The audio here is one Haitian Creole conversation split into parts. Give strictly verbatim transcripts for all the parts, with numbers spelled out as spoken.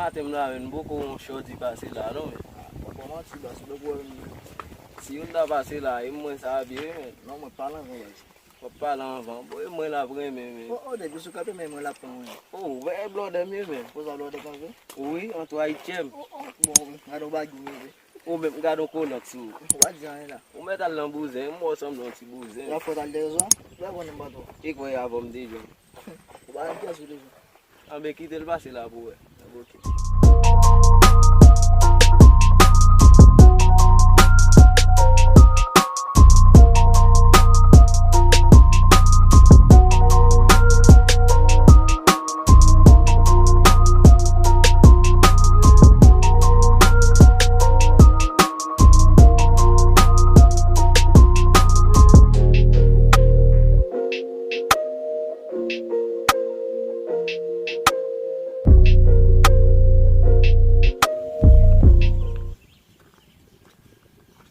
Maten m la menm, poko yon chòdi pase la non, men. Ah, pa manti, baz, ou wè menm. Si youn ta pase la, e mwen sa ap ye, men. Non, mwen pale anvan, baz. W ap pale anvan. Bon, e mwen l ap renmen, men. Oh, oh, depi sou kanpe, men mwen l ap pran, wi. Oh, ou wè blòdè m ye, men. Poza blòdè kanpe? Wi, antwa ityèm. Oh, oh, bon, gade yon bagay, men. Ou menm, gade yon kolòt sou ou. Ou pa di anyen la. Ou mèt al nan bouzen, m wè w sanble yon ti bouzen. La fòt al dèzwa, ou pa konnen m pa twò. E kwè avè m deja. Ou pa gen pyès ou deja. Anben, kite l pase la pou wè. Anben, oke.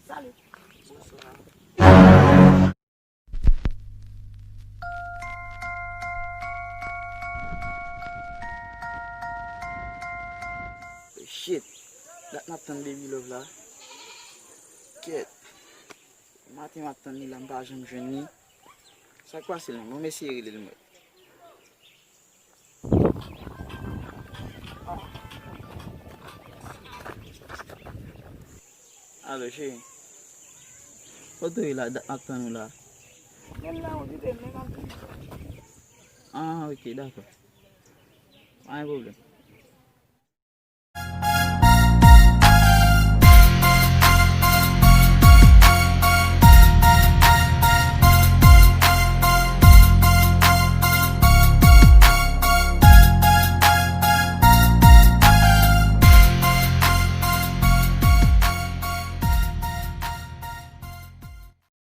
Salut. Bonswa. Shit. Dat m ap tann Baby Love la. Kèt. Maten m ap tann li la, m pa janm jwenn li. Sa k pase l menm? Bon, m eseye rele l mwen. Alo, cheri. Kote w ye la? Dat m ap tann ou la. Menm nan wout, menm ap vini. Ah, ok, dakò. Pa gen pwoblèm.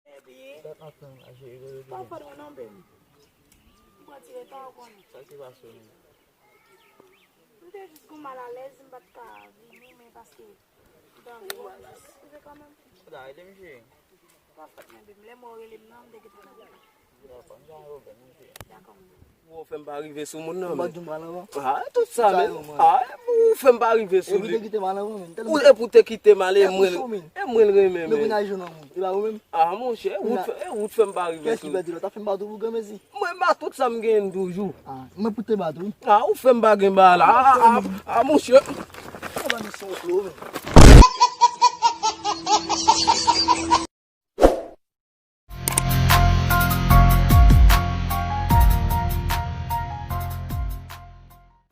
Baby. Dat m ap tann la, cheri, kote w te ye? Pa fè non, baby. M pran ti reta, ou konnen. Sa ki pase w menm? M te jis gon malalèz, m pa t ka vini, men paske m te anvi jis rive kanmenm. Da, ede m, cheri. Pa fèt, men baby, lè mwen rele m nan, m te gentan nan. Dakò, m pa gen pwoblèm, ok. Dakò, m. Ou fè m pa rive sou moun nan, men. Ah, tout sa menm. Ah, ou fè m pa rive sou li. Ou, epi w te kite m ale, e mwen, e mwen l renmen, men. Ah, monchè, ou t fè, ou t fè m pa rive sou li. Mwen ba tout sa m genyen toujou. Ah, ou fè m pa gen ba la. Ah, ah, ah, monchè.